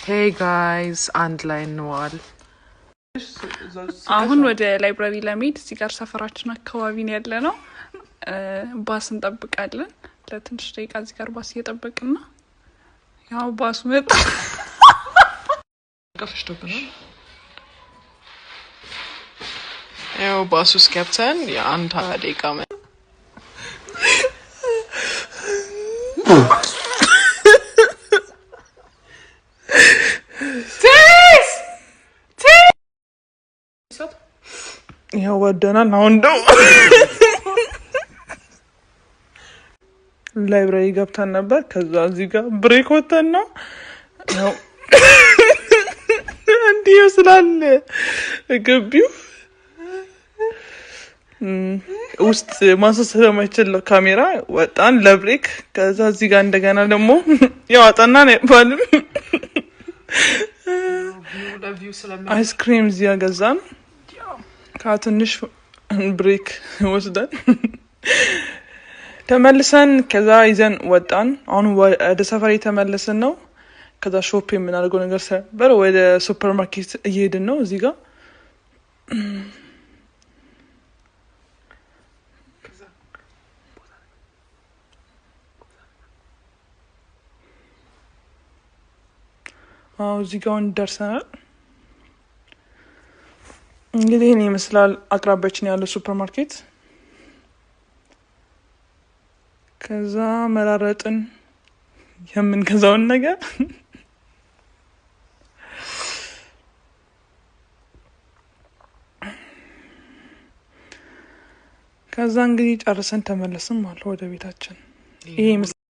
Hey guys፣ አንድ ላይ እንዋል። አሁን ወደ library ለመሄድ እዚህ ጋር ሰፈራችን አካባቢ ነው ያለ ነው። ባስ እንጠብቃለን። ለትንሽ ደቂቃ እዚህ ጋር ባስ እየጠበቅን ነው። ያው ባሱ መጣ። ፈጅቶብናል። ያው ባስ ውስጥ ገብተን የአንድ 20 ደቂቃ ይኸው ወደናል። አሁን ደግሞ library ገብተን ነበር። ከዛ እዚህ ጋር break ወተን ነው፣ ያው እንዲህ ይመስላል ግቢው። ውስጥ ማንሳት ስለማይችል ካሜራ ወጣን ለ break። ከዛ እዚህ ጋር እንደገና ደግሞ ያው አጠናን አይባልም፣ አይስክሪም እዚያ ገዛን። ከትንሽ break ወስደን ተመልሰን ከዛ ይዘን ወጣን። አሁን ወደ ሰፈር የተመለስን ነው። ከዛ shop የምናደርገው ነገር ነበር። ወደ ሱፐር ማርኬት እየሄድን ነው። እዚህ ጋር አዎ፣ እዚህ ጋር አሁን ደርሰናል። እንግዲህ ይህን ይመስላል አቅራቢያችን ያለው ሱፐር ማርኬት። ከዛ መራረጥን የምንገዛውን ነገር። ከዛ እንግዲህ ጨርሰን ተመለስን ማለት ወደ ቤታችን። ይሄ ይመስላል።